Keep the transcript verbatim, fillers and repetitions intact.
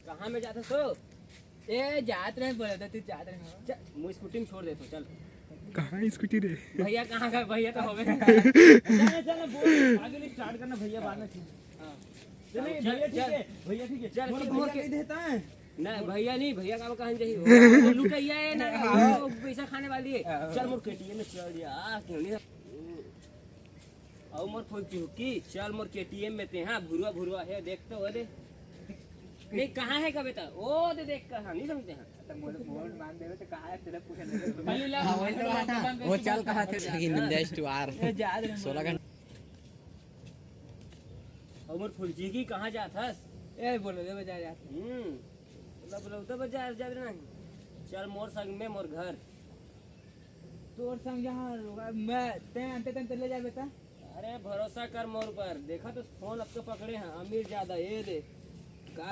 कहाँ में जात हस तो? ए, जात रहे, बोला था तू जात रहे। चल, मैं स्कूटी में छोड़ देता हूँ, चल। कहाँ स्कूटी रे? भैया कहाँ गए? भैया तो हो गए। चल, चल, बोल, आगे नहीं, स्टार्ट करना, भैया बाद में ठीक। हाँ। चल, नहीं, चल, भैया ठीक चल। है, भैया ठीक है। चल, बोल, चल, भैया मोर के नहीं देता है। नहीं, भैया नहीं, भैया का कहाँ चाहिए? वो लुकैया है ना, हाँ। वो पैसा खाने वाली है। हाँ। चल, मोर केटीएम में चल जा, क्यों नहीं? अउ मोर फुलचुकी, चल मोर केटीएम में ते, हाँ, भुरवा भुरवा है, देख तो, अरे। नहीं, कहाँ है का बेटा? ओ, दे देख, कहाँ, नहीं समझते हैं। तो मोर, मोर मान देवे तो कहाँ है, तेरा पूछा नहीं। खाली ला, हाँ, वही तो बात है। वो चल कहाँ थे, लेकिन इंडेस्ट टू आर। ए, जा दे, सोलह घंटे। अउ मोर फुलचुकी, कहाँ जात हस? ए, बोलो, ले बजा यार। हम्म, बोला, बोला, उधर बजा यार, जा रहे नहीं। चल मोर संग में, मोर घर। तोर संग जहाँ होगा, मैं, तैं अंते तंते ले जा बेटा। अरे भरोसा कर मोर ऊपर, देखा तो फोन अब तो पकड़े हैं, अमीर ज्यादा, ये दे। का